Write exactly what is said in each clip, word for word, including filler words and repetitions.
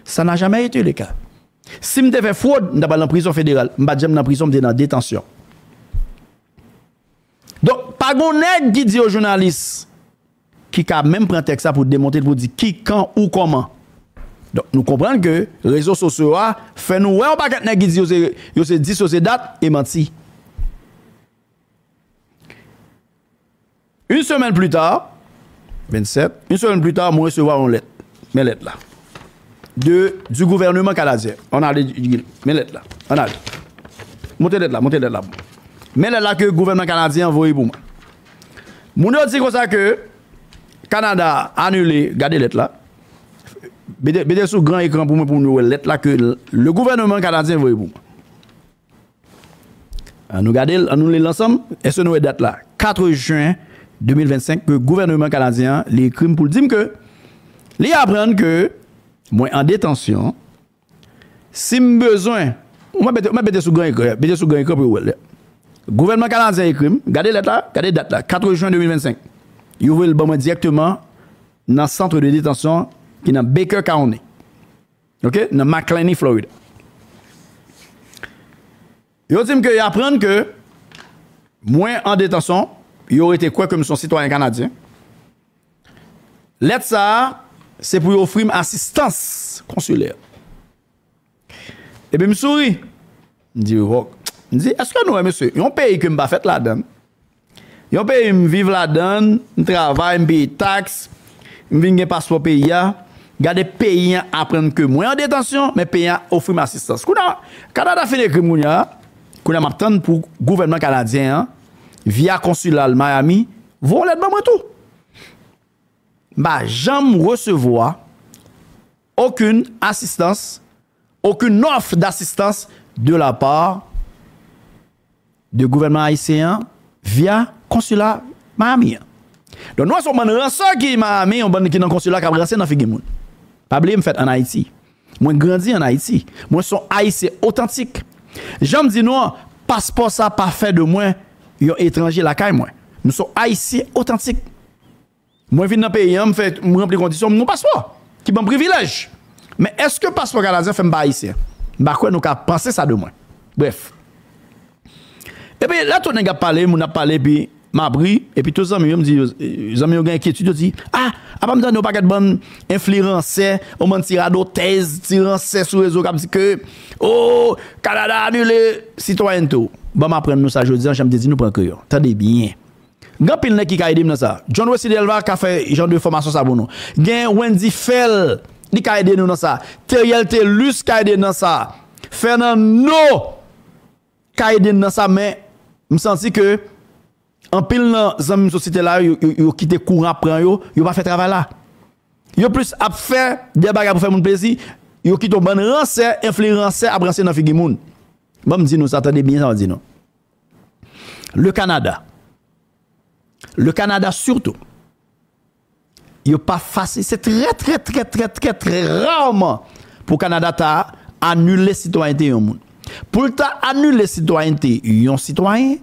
Sa n'a jamais été le cas. Si m te fè fwod, m ta pral nan prizon federal. M pa t janm nan prizon, m te nan detansyon. Donk, pa gon nèg ki di yo jounalis ki ka menm pran tèks sa pou demonte l, pou di ki, kan ou kòman. Donk, nou konprann ke rezo sosyo a fè nou wè yon pakèt nèg ki di yo se, yo se dis, yo se dat, e manti. Une semaine plus tard, vennsenk, une semaine plus tard, mwen resevwa yon lèt. Men lèt la. De, du gouvernement canadien. Ann ale, men lèt la. Ann ale. Monte lèt la, monte lèt la. Men lèt la ke gouvènman kanadyen an voye pou mwen. Moun yo di konsa ke Kanada anile, gade lèt la. Mete, mete sou gran ekran pou mwen, pou nou wè lèt la ke le gouvernement canadien voye pou mwen. Ann nou gade l, ann nou li l ansanm. Èske nou wè dat la? Kat jen de mil vennsenk, ke gouvènman kanadyen an, li ekri m pou l di m ke li aprann ke mwen an detansyon. Si m bezwen, mwen mete, mwen mete sou gran ekran, mete sou gran ekran pou yo wè l. Gouvènman kanadyen ekri m, gade lèt la, gade dat la, kat jen de mil vennsenk. Yo voye l ban mwen dirèkteman nan sant de detansyon ki nan Baker County. Ok? Nan McLean, Florida. Yo di m ke y aprann ke mwen an detansyon, yo rete kwè ke m se yon sitwayen kanadyen. Lèt sa a, se pou yo ofri m asistans konsilè. Epi m souri. M di, "Wòk." M di, "Èske nou wè, mesye, yon peyi ke m pa fèt ladan l, yon peyi m viv ladan l, m travay, m peye taks, m vin gen paspò peyi a. Gade peyi a aprann ke mwen an detansyon, men peyi a ofri m asistans." Kounye a, Kanada fin ekri m kounye a, kounye a m ap tann pou gouvènman kanadyen an, via konsila l Miami, voye yon lèt ban mwen tou. M pa janm resevwa okenn asistans, okenn òf dasistans de la pa de gouvènman ayisyen an via konsila Miami an. Donk, nou wè se yon bann ransè ki Miami, yon bann ki nan konsila k ap ranse nan figi moun. Pa bliye, m fèt ann Ayiti. Mwen grandi ann Ayiti. Mwen se yon Ayisyen otantik. Jan m di nou an, paspò sa pa fè de mwen yon etranje lakay mwen. M se yon Ayisyen otantik. Mwen vin nan peyi an, m fè, m ranpli kondisyon, m gen yon paspò ki ban m privilèj. Men èske paspò kanadyen fè m pa ayisyen? M pa kwè nou ka panse sa de mwen. Brèf. Epi, lè tout nèg ap pale, moun ap pale, epi m ap ri, epi tout zanmi yo, m di yo, zanmi yo gen enkyetid, yo di, "Ah, apa m tande yon pakèt bann enfliransè, yon bann ti radotèz, ti ransè sou rezo k ap di ke, oh, Kanada anile sitwayènte w." Ban m aprann nou sa jodi an, jan m te di nou pran kreyon. Tande byen. Gen anpil nèg ki ka ede m nan sa. John Wesley Delva ka fè jan de fòmasyon sa pou nou. Gen Wendy Fèl, li ka ede nou nan sa. Teriel Telus ka ede n nan sa. Fernando ka ede n nan sa, men m santi ke anpil nan zanmi m sou site la, yo, yo, yo kite kouran ap pran yo, yo pa fè travay la. Yo plis ap fè de bagay pou fè moun plezi, yo kite yon bann ransè, enfliransè ap ranse nan figi moun. Ban m di nou sa, tande byen sa m ap di nou. Le Canada. Le Canada surtout. Yo pa fasil, se trè, trè, trè, trè, trè, trè raman pou Kanada ta anile sitwayènte yon moun. Pou l ta anile sitwayènte yon sitwayen,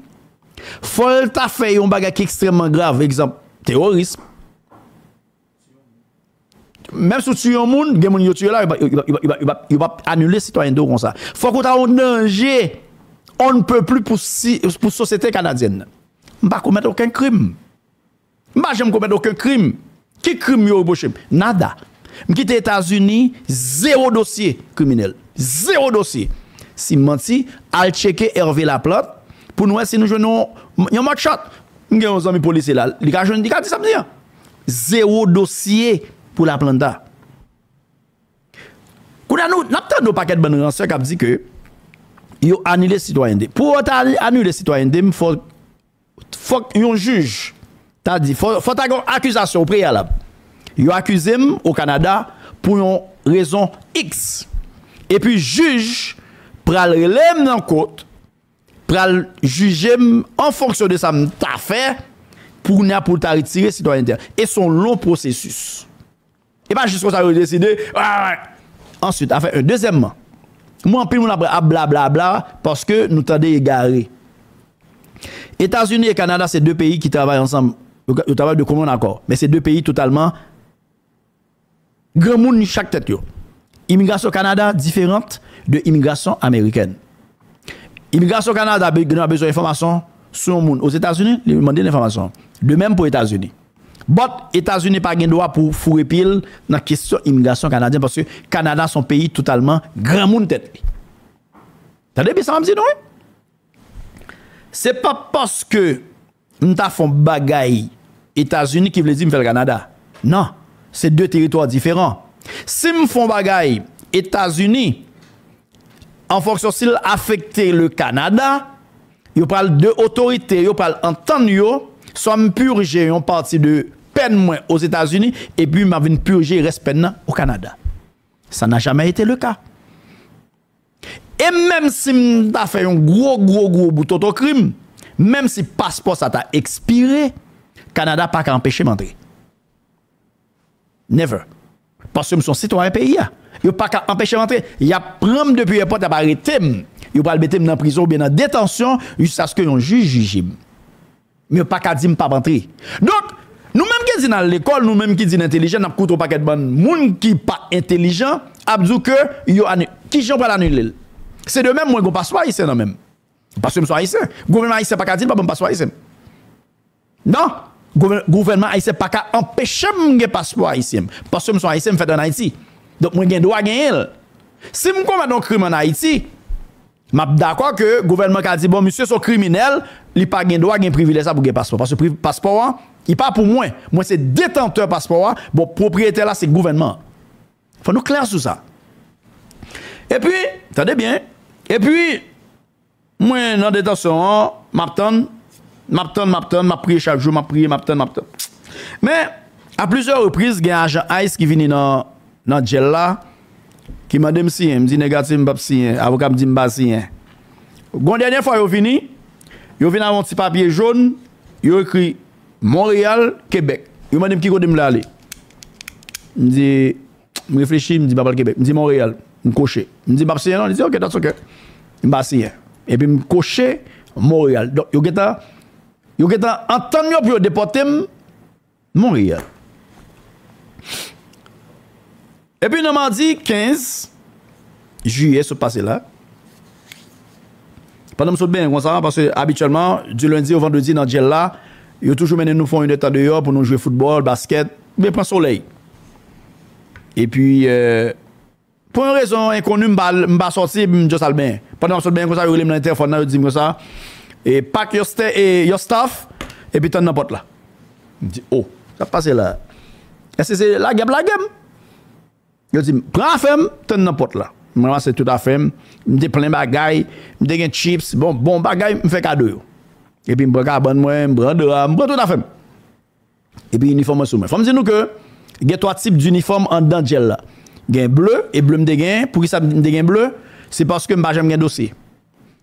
fò l ta fè yon bagay ki ekstrèmman grav, egzanp, teworism. Menm si w tiye yon moun, gen moun yo tiye la, yo pa, yo pa, yo pa, yo pa, yo pa anile sitwayènte w konsa. Fòk ou ta yon danje on ne peut plus pou, si, pou sosyete kanadyèn nan. M pa komèt okenn krim. M pa janm komèt okenn krim. Ki krim yo repwoche m? Nada. M kite Etazini, zewo dosye kriminèl. Zewo dosye. Si m manti, al tcheke Hervé Laplante pou n wè si nou jwenn yon, yon mugshot. M gen yon zanmi polisye la, li ka jwenn, li ka di sa m di an. Zewo dosye pou Laplanta. Kounye a nou, n ap tande yon pakèt bann ransè k ap di ke yo anile sitwayènte. Pou yo ta anile sitwayènte m, fò, fòk yon jij ta di, fò, fò ta gen yon akizasyon o preyalab. Yo akize m o Kanada pou yon rezon X. Epi jij pral rele m nan kot, pral jije m an fonksyon de sa m ta fè, pou kounye a pou l ta retire sitwayènte a. E se yon lon pwosesis. E pa jis konsa yo deside. Ah, answit, afè en. Dezyèmman, mwen anpil moun ap, ap blablabla paske nou tande egare. Etazini e Kanada se de peyi ki travay ansanm. Yo, yo travay de commun accord. Men se de peyi totalman granmoun chak tèt yo. Imigrasyon Kanada diferan de imigrasyon amerikèn. Imigrasyon Kanada be- gen dwa bezwen enfòmasyon sou yon moun Ozetazini, li mande l enfòmasyon. De menm pou Etazini. But, Etazini pa gen dwa pou foure pye l nan kesyon imigrasyon kanadyen, paske Kanada se yon peyi totalman granmoun tèt li. Tande byen sa m ap di nou, wi. Se pa paske m ta fè yon bagay Etazini ki vle di m fè l Kanada. Non, se de teritwa diferan. Si m fè yon bagay Etazini, an fonksyon si l afekte le Kanada, yo pral de otorite, yo pral antann yo, swa m purje yon pati de pèn mwen Ozetazini, epi m ap vin purje rès pèn nan o Kanada. Ça n'a jamais été le cas. E menm si m ta fè yon gwo, gwo, gwo bout oto krim, menm si paspò sa ta ekspire, Kanada pa ka anpeche m antre. Never. Paske m se yon sitwayen peyi a. Yo pa ka anpeche m antre. Y ap pran m depi èpòt, y ap arete m. Yo pral mete m nan prizon oubyen nan detansyon jiskaske yon jij jije m. Men yo pa ka di m p ap antre. Donk, nou menm ki di n al lekòl, nou menm ki di n entelijan, n ap koute yon pakèt bann moun ki pa entelijan, ap di w ke yo ani-, kijan yo pral anile l? Se de menm mwen gen yon paspò ayisyen nan men m. Paske m se yon ayisyen. Gouvènman ayisyen pa ka di l pa ban m paspò ayisyen. Non. Gouvè-, gouvènman ayisyen pa ka anpeche m gen paspò ayisyen. Paske m se yon ayisyen, m fèt ann Ayiti. Donk, mwen gen dwa genyen l. Si m komèt yon krim ann Ayiti, m ap dakò ke gouvènman ka di, bon, misye se yon kriminèl, li pa gen dwa gen privilèj sa pou gen paspò. Paske pri-, paspò an, li pa pou mwen. Mwen se detantè paspò a. Bon, pwopriyetè la, se gouvènman an. Fò nou klè sou sa. Epi, tande byen, epi, mwen nan detansyon an, m ap tann, m ap tann, m ap tann, m ap priye chak jou, m ap priye, m ap tann, m ap tann. Men, a plizyè repriz, gen ajan ice ki vini nan, nan djèl la, ki mande m siyen. M di negatif, m p ap siyen. Avoka m di m pa siyen. Gon dènye fwa yo vini, yo vin avèk yon ti papye jòn, yo ekri Monreyal, Kebèk. Yo mande m ki kote m vle ale. M di, m reflechi, m di m ap al Kebèk. M di Monreyal, m koche. M di m p ap siyen non, li di ok, that's ok. M pa siyen. Epi m koche Monreyal. Donk, yo gentan, yo gentan antann yo pou yo depòte m Monreyal. Epi nan madi kenz jiyè sot pase la, pandan m sot benyen konsa, paske abityèlman, di lendi o vandredi nan djèl la, yo toujou mennen nou fè yon inèdtan deyò pou nou jwe foutbòl, baskèt, oubyen pran solèy. Epi, euh, pou yon rezon enkoni, m pa, m pa sòti, m just al benyen. Pandan m ap sot benyen konsa, yo rele m nan entèfòn nan, yo di m konsa, e, pack your sta-, e, your stuff, epi tann nan pòt la. M di, oh, sa k pase la? Èske se lagè y ap lage m? Yo di m, pran afè m, tann nan pòt la. M ranmase tout afè m, m te plen bagay, m te gen chips, bon, bon bagay, m fè kado yo. Epi m pran kabann mwen, m pran dra, m pran tout afè m. Epi inifòm mwen sou mwen. Fò m di nou ke gen twa tip dinifòm anndan djèl la. Gen ble, e ble m te gen, poukisa m te gen ble? Se paske m pa janm gen dosye.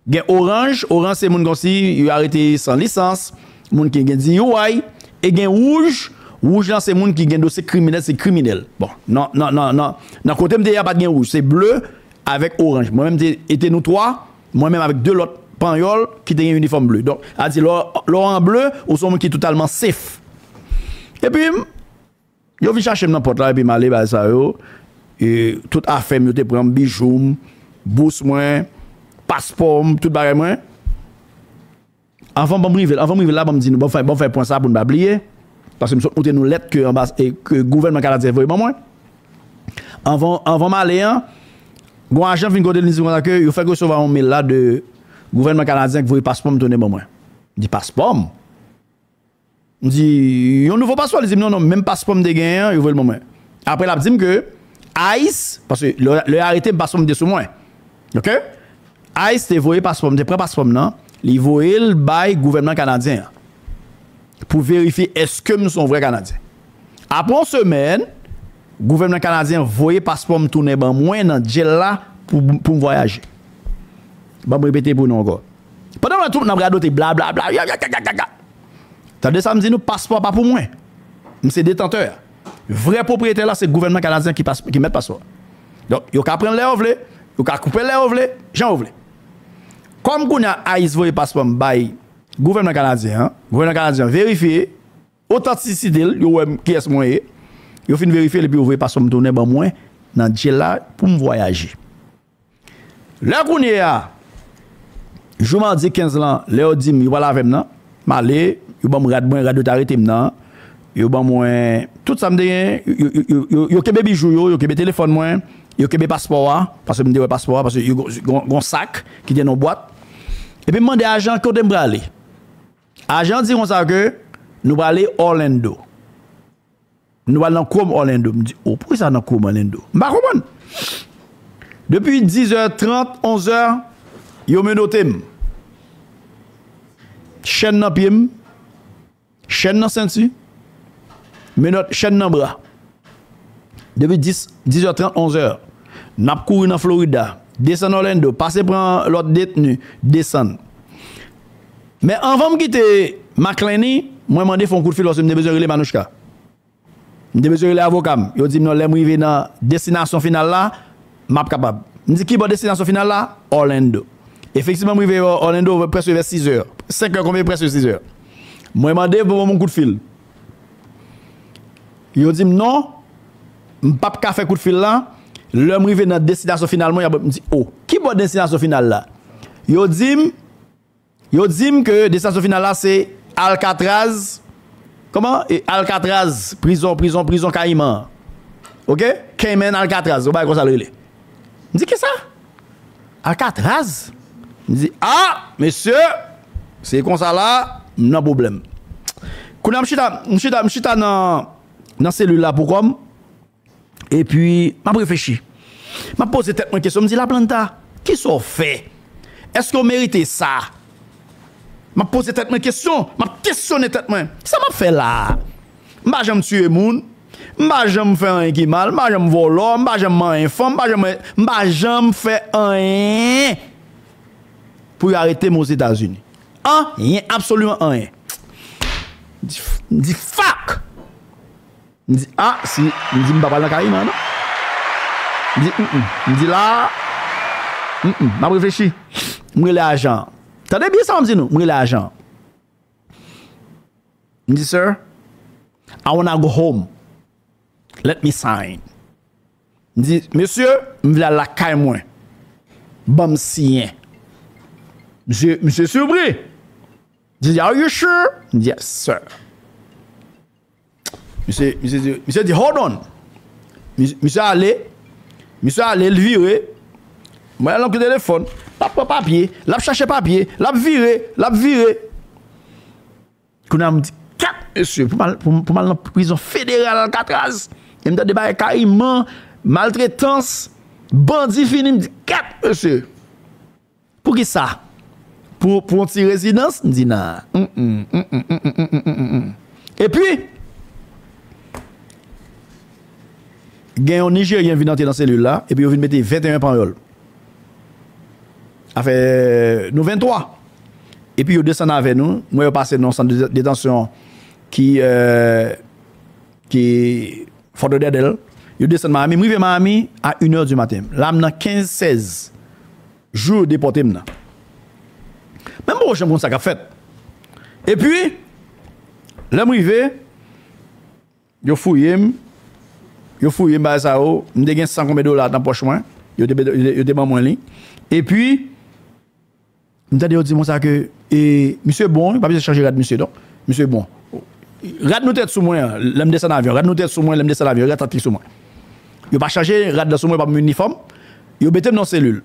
Gen oranj, oranj se moun konsi yo arete san lisans, moun ki gen D U I, e gen wouj, wouj lan se moun ki gen dosye kriminèl, se kriminèl. Bon, nan, nan, nan, nan, nan kote m te ye a pa t gen wouj, se ble avèk oranj. Mwen menm te, e te nou twa, mwen menm avèk de lòt panyòl ki te gen inifòm ble. Donk, sa di lè w, lè w an ble, ou se yon moun ki totalman safe. Epi, yo vin chache m nan pòt la, epi m ale bay sa yo. E tout afè m, yo te pran m, bijou m, bous mwen, paspò m, tout bagay mwen. Anvan ban m rive, anvan m rive la, ban m di nou, ban m fè, ban m fè pwen sa pou n pa bliye. Paske m sot montre nou lèt ke anba, e, ke gouvènman kanadyen voye ban mwen. Anvan, anvan m ale an, gon ajan vin kote l, li di konsa ke yo fèk resevwa yon mail la de gouvènman kanadyen ki voye paspò m tounen ban mwen. M di, paspò m? M di, yon nouvo paspò? Li di m, non, non, menm paspò m te genyen an, yo voye l ban mwen. Apre, l ap di m ke ice, paske lè, lè yo arete m, paspò m te sou mwen. Oke? ice te voye paspò m, te pran paspò m nan, li voye l bay gouvènman kanadyen an pou verifye èske m se yon vrè Kanadyen. Apre yon semèn, gouvènman kanadyen an voye paspò m tounen ban mwen nan djèl la pou, pou m vwayaje. Ban m repete pou nou ankò. Pandan nou tout moun ap radote, bla, bla, bla, ya, ya, ya, ya, ya, ya. Tande sa m di nou, paspò a pa pou mwen. M se detantè a. Vrè pwopriyetè la, se gouvènman kanadyen ki pas-, ki mèt paspò a. Donk, yo ka pran l lè yo vle, yo ka koupe l lè yo vle, jan yo vle. Kòm kounye a ice voye paspò m bay gouvènman kanadyen an, gouvènman kanadyen an verifye otantisite l, yo wè m, kiyès mwen ye. Yo fin verifye l epi yo voye paspò m tounen ban mwen nan djel la pou m vwayaje. Lè kounye a, jou madi kenz lan, lè yo di m yo pral avè m nan, m ale, yo ban m rad mwen, rad yo t arete m nan, yo ban mwen tout sa m te gen, yo, yo, yo, yo, yo kenbe bijou yo, yo kenbe telefòn mwen, yo kenbe paspò a, paske m te wè paspò a, paske yo gon, gon, gon sak ki te nan yon bwat. Epi m mande ajan kote m prale. Ajan di konsa ke nou prale Orlando. Nou pral nan Chrome Orlando. M di, "Oh, poukisa nan Chrome Orlando?" M pa konprann. Depi diz è trant, onz è, yo menote m. Chèn nan pye m, chèn nan senti, menòt, chèn nan bra. Depi dis, diz è trant, onz è, n ap kouri nan Florida, desann Orlando, pase pran lòt detni, desann. Men anvan m kite McLean, mwen mande fè yon kout fil paske m te bezwen rele Manouchka. M te bezwen rele avoka m. Yo di m non, lè m rive nan destinasyon final la, m ap kapab. M di, "Ki bò destinasyon final la?" "Orlando." Efektivman, m rive Orlando prèske vè sis è. Senk è konbyen, prèske sis è. Mwen mande pou ban m yon kout fil. Yo di m non, m p ap ka fè kout fil la. Lè m rive nan destinasyon final mwen, y ap, m di, "Oh, ki bò destinasyon final la?" Yo di m, yo di m ke destinasyon final la se Alcatraz. Kòman? E Alcatraz, prizon, prizon, prizon Kayiman. Oke? Cayman Alcatraz, yon bagay konsa l rele. M di, "Kisa?" Alcatraz? M di, "Ah, mesye, se konsa la, m nan pwoblèm." Kounye a, m chita, m chita, m chita nan, nan selil la pou kò m. Epi, m ap reflechi. M ap poze tèt mwen kesyon, m di, "Laplanta, kisa w fè? Èske w merite sa?" M ap poze tèt mwen kesyon, m ap kesyone tèt mwen. "Sa m ap fè la a? M pa janm tiye moun, m pa janm fè anyen ki mal, m pa janm vòlò, m pa janm manyen fanm, m pa janm, m pa janm fè anyen pou yo arete m Ozetazini. Anyen, absoliman anyen." M di, m di, "Fuck!" M di, "Ah, si," m di, "m pa pral nan Kayiman, non." M di, "Mm, mm." M di, "La, mm, mm, m ap reflechi." M rele ajan an. Tande byen sa m di nou, m rele ajan an. M di, "Sir, I wanna go home. Let me sign." M di, "Mesye, m vle al lakay mwen. Ban m siyen." Misye, misye sipri. Li di, "Are you sure?" M di, "Yes, sir." Misye, misye di, misye di, "Hold on." Misye, misye ale, misye ale, l vire. Mwen al nan kou telefòn, l ap pran papye, l ap chache papye, l ap vire, l ap vire. Kounye a m di, "Kèt, mesye, pou m al, pou, pou m al nan prizon federal Alcatraz." E m tande bagay kayiman, maltretans, bandi fini, m di, "Kèt, mesye." Poukisa? Pou, pou yon ti rezidans? M di, "Nan." Mm, mm, mm, mm. Epi, gen yon Nijeryen vin antre nan selil la, epi yo vin mete venteyen panyòl. Afè nou venntwa. Epi yo desann avè nou, mwen yo pase nan yon sant de detansyon ki, euh, ki Fort Lauderdale. Yo desann Miami, m rive Miami a inè di maten. La m nan kenz sèz jou yo depòte m nan. Men m poko janm konn sa k ap fèt. Epi, lè m rive, yo fouye m, yo fouye m bagay sa yo, m te gen san konbyen dola nan pòch mwen, yo te, yo te, yo te ban mwen li. Epi, m tande yo di konsa ke, e, misye bon, pa bezwen chanje rad misye non. Misye bon. Rad nou tèt sou mwen an, lè m desann avyon, rad nou tèt sou mwen, lè m desann avyon, rad sa t sou mwen. Yo pa chanje rad la sou mwen, pa m inifòm. Yo mete m nan selil.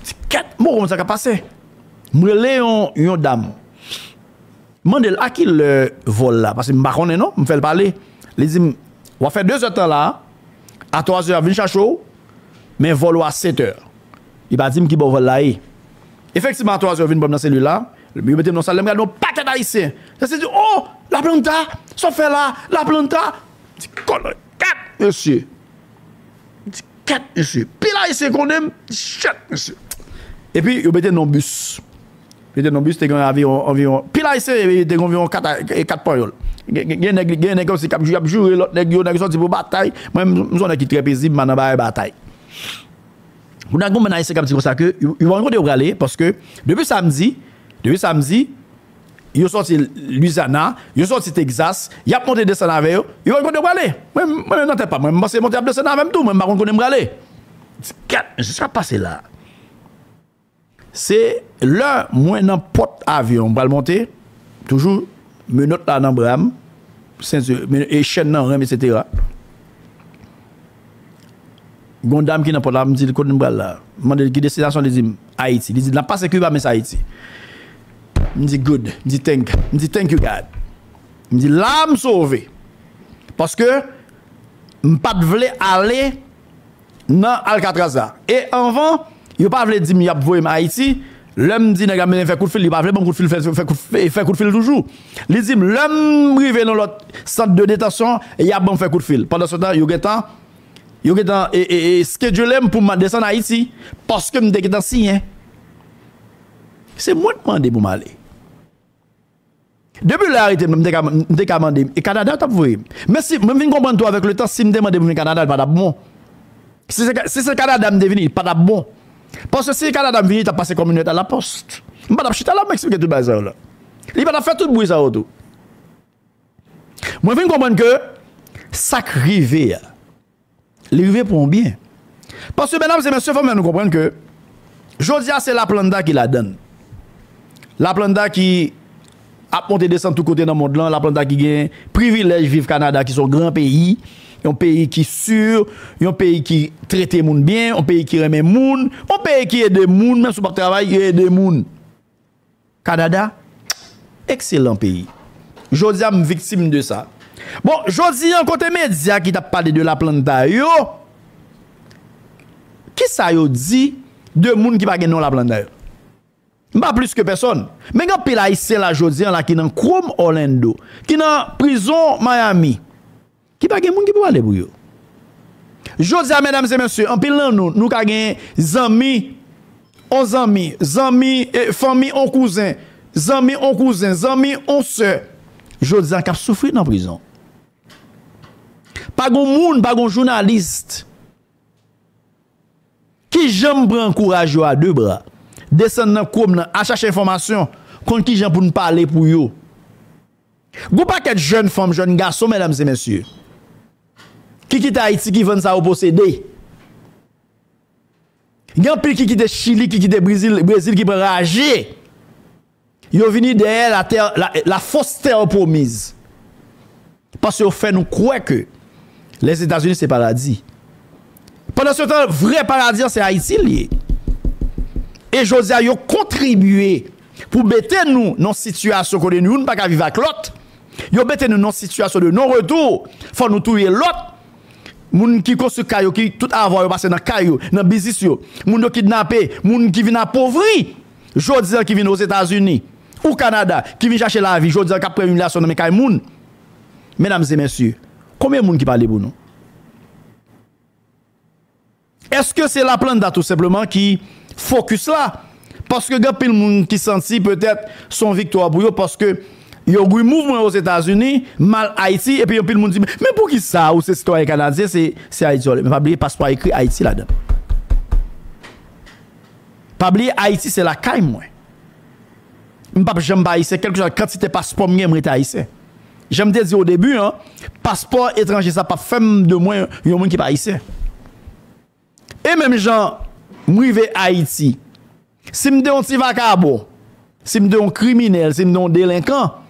Di, "Kèt, m poko konn sa k ap pase." M rele yon, yon dam. M mande l, "A ki lè vòl la?" Paske m pa konnen non, m fè l pale. Li di m, "W ap fè de zè tan la, a twa zè y ap vin chache w, men vòl ou a sèt è." Li pa di m ki bò vòl la ye. Efektivman, a twa zè yo vin pran m nan selil la, yo mete m nan sal, lè m gade yon pakèt ayisyen. Yo se di, "Oh, Laplanta, sa w fè la, Laplanta?" M di, "Kòlòy, kèt, mesye." M di, "Kèt, mesye." Pil ayisyen konnen m, "Shit, mesye." Epi, yo mete n nan bis. Yo te nan bis, te gen anviwon, anviwon, pil ayisyen, te gen anviwon kat, e, kat panyòl. Gen, gen, gen nèg, gen nèg kòmsi k ap jou-, y ap joure lòt nèg yo, nèg yo sòti pou batay. Mwen, m, m se yon nèg ki trè pezib, m pa nan bagay batay. Kounye a, gen yon bann ayisyen k ap di konsa ke yo, yo pa konn kote yo prale, paske depi samdi, depi samdi, Yo sòti Louisiana, yo sòti Texas, y ap monte desann avè yo, yo konn kote yo prale. Mwen, mwen menm nan tèt pa mwen, m panse monte ap desann avè m tou, mwen m pa konn kote m prale. Gad, jan sa pase la. Se lè mwen nan pòt avyon, m pral monte, toujou menòt la nan bra m, senti, men-, e chèn nan renm, etsetera. Gon dam ki nan pòt la, m di l, "Kote n pral la?" M mande l, "Ki destinasyon?" Li di m, "Ayiti." Li di, "N ap pase Kiba, men se Ayiti." M di, "Good." M di, "Thank." M di, "Thank you, God." M di, "La, m sove." Paske m pa t vle ale nan Alcatraz la. E anvan, yo pa vle di m y ap voye m Ayiti. Lè m di nèg la m fè kout fil, li pa vle ban m kout fil, fè, fè kout, fè, fè kout fil toujou. Li di m, lè m rive nan lòt sant de detansyon, y ap ban m fè kout fil. Pandan se tan, yo gentan, yo gentan e, e, e, schedule m pou m desann Ayiti, paske m te gentan siyen. Se mwen k mande pou m ale. Depi lè yo arete m, m te ka, m te ka mande, e Kanada yo t ap voye m. Men si, mwen vin konprann tou avèk letan, si m te mande pou m vin Kanada, li pa t ap bon. Si se, si se Kanada m te vini, li pa t ap bon. Paske si Kanada m vini, li t ap pase kòm yon lèt a lapòs. M pa t ap chita la, m eksplike tout bagay sa yo la. Li pa t ap fè tout bri sa yo tou. Mwen vin konprann ke sa k rive a, li rive pou yon byen. Paske, medam e mesye, fò m fè nou konprann ke jodi a se Laplanta ki ladann. Laplanta ki ap monte desann tout kote nan mond lan, Laplanta ki gen privilèj viv Kanada, ki se yon gran peyi, yon peyi ki si, yon peyi ki trete moun byen, yon peyi ki renmen moun, yon peyi ki ede moun, menm si w p ap travay, yo ede moun. Kanada, ekselan peyi. Jodi a, m viktim de sa. Bon, jodi a, kote medya ki t ap pale de Laplanta yo, kisa yo di de moun ki pa gen non Laplanta yo? M pa plis ke pèsòn. Men gen anpil Ayisyen la jodi a la ki nan Chrome Orlando, ki nan prizon Miami, ki pa gen moun ki pou pale pou yo. Jodi a, medam e mesye, anpil nan nou, nou ka gen zanmi, on zanmi, zanmi, e, fanmi on kouzen, zanmi on kouzen, zanmi on sè, jodi a k ap soufri nan prizon. Pa gon moun, pa gon jounalis ki janm pran kouraj yo a de bra, desann nan Chrome nan, al chache enfòmasyon, konn kijan pou n pale pou yo. Gon pakèt jèn fanm, jèn gason, medam e mesye, ki kite Ayiti, ki vann sa yo posede. Gen anpil ki kite Chili, ki kite Brezil, Brezil, ki pran raje. Yo vini dèyè la terre, la, la fausse terre promise. Paske yo fè nou kwè ke Lèzetazini se paradi. Pandan se tan, vrè paradi an se Ayiti l ye. E jodi a, yo kontribye pou mete nou nan sitiyasyon kote nou youn pa ka viv ak lòt. Yo mete nou nan sitiyasyon de non retou. Fò nou touye lòt. Moun ki konstwi kay yo, ki tout avwa yo pase nan kay yo, nan biznis yo. Moun yo kidnape, moun ki vin apovri. Jodi a ki vin Ozetazini ou Kanada, ki vin chache lavi, jodi a k ap pran imilyasyon nan men kay moun. Medam e mesye, konbyen moun ki pale pou nou? Èske se Laplanta tou senpleman ki fokis la? Paske gen anpil moun ki santi petèt se yon viktwa pou yo, paske yo remove mwen Ozetazini, m al Ayiti, epi anpil moun di, "Men poukisa ou se sitwayen kanadyen, se, se Ayiti w ale?" Men pa bliye, paspò a ekri Ayiti ladan l. Pa bliye, Ayiti se lakay mwen. M p ap janm pa ayisyen, kèlkeswa kantite paspò m gen, m rete ayisyen. Jan m te di o debi an, paspò etranje sa p ap fè m de mwen yon moun ki pa ayisyen. E menm jan m rive Ayiti, si m te yon ti vakabon, si m te yon kriminèl, si m te yon delenkan,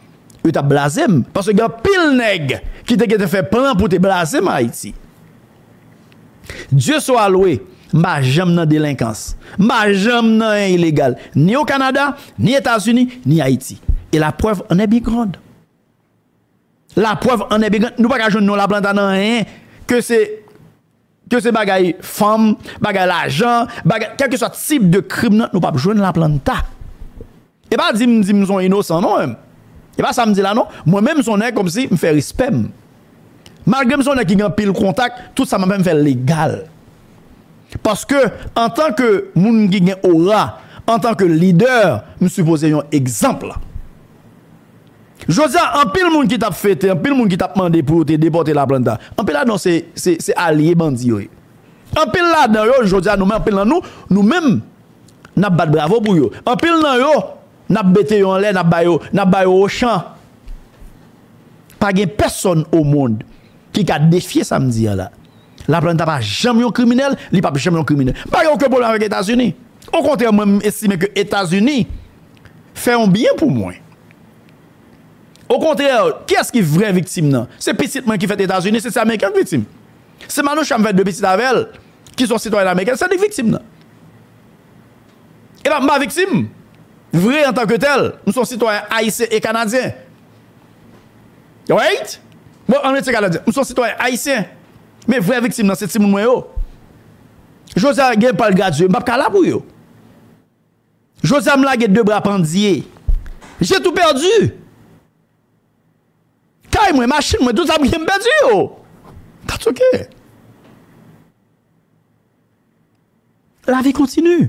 yo t ap blaze m. Paske gen anpil nèg ki te gentan fè plan pou te blaze m Ayiti. Dye swa lwe, m pa janm nan delenkans. M pa janm nan anyen ilegal. Ni o Kanada, ni Etazini, ni Ayiti. E la preuve en est bien grande. La preuve en est bien grande. Nou pa ka jwenn non Laplanta nan anyen. Ke se, ke se bagay fanm, bagay lajan, bagay, kèlkeswa tip de krim nan, nou p ap jwenn Laplanta. E pa di m, di m se yon inosan non, menm. E pa sa m di la non. Mwen menm, m se yon nèg kòmsi m fè respè m. Malgre m se yon nèg ki gen anpil kontak, tout sa m ap fè, m fè l legal. Paske, antanke moun ki gen ora, antanke lidè, m sipoze yon egzanp. Jodi a, anpil moun ki t ap fete, anpil moun ki t ap mande pou yo te depòte Laplanta, anpil ladan yo se, se, se alye bandi yo ye. Anpil ladan yo, jodi a, nou menm, anpil nan nou, nou menm, n ap bat bravo pou yo. Anpil nan yo, N ap mete yo anlè, n ap ba yo, n ap ba yo ochan. Pa gen pèsonn o mond ki ka defye sa m di a la. Laplanta pa janm yon kriminèl, li p ap janm yon kriminèl. M pa gen okenn pwoblèm avèk Etazini. Okontrè, mwen, m estime ke Etazini fè yon byen pou mwen. Okontrè, kiyès ki vrè viktim nan? Se pitit mwen ki fèt Etazini, se, se Ameriken k viktim. Se Manoucha m fè de pitit avè l, ki se yon sitwayèn amerikèn, se li k viktim nan. E pa, m pa viktim vre antanke tèl. M se yon sitwayen ayisyen e kanadyen. Right? Bon, ann rete kanadyen. M se yon sitwayen ayisyen. Men vrè viktim nan, se timoun mwen yo. Jodi a gen pa l gradye, m p ap ka la pou yo. Jodi a m lage de bra pandye. J'ai tout perdu. Kay mwen, machin mwen, tout sa m gen, m pèdi yo. That's okay. Lavi kontini.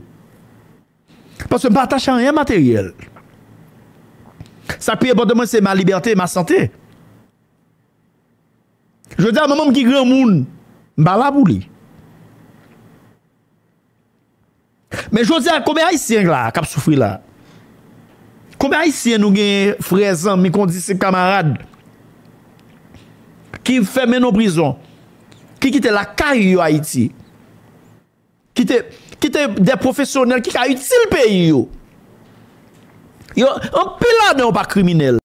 Paske m pa atache a anyen materyèl. Sa k pi enpòtan mwen, se ma liberté, ma santé. Jodi a, manman m ki granmoun, m pa la pou li. Men jodi a, konbyen Ayisyen la k ap soufri la? Konbyen Ayisyen nou gen, frè, zanmi, kondisip, kamarad, ki fèmen nan prizon, ki kite lakay yo Ayiti, ki te, ki te de pwofesyonèl ki ka itil peyi yo? Yo, anpil ladan yo pa kriminèl.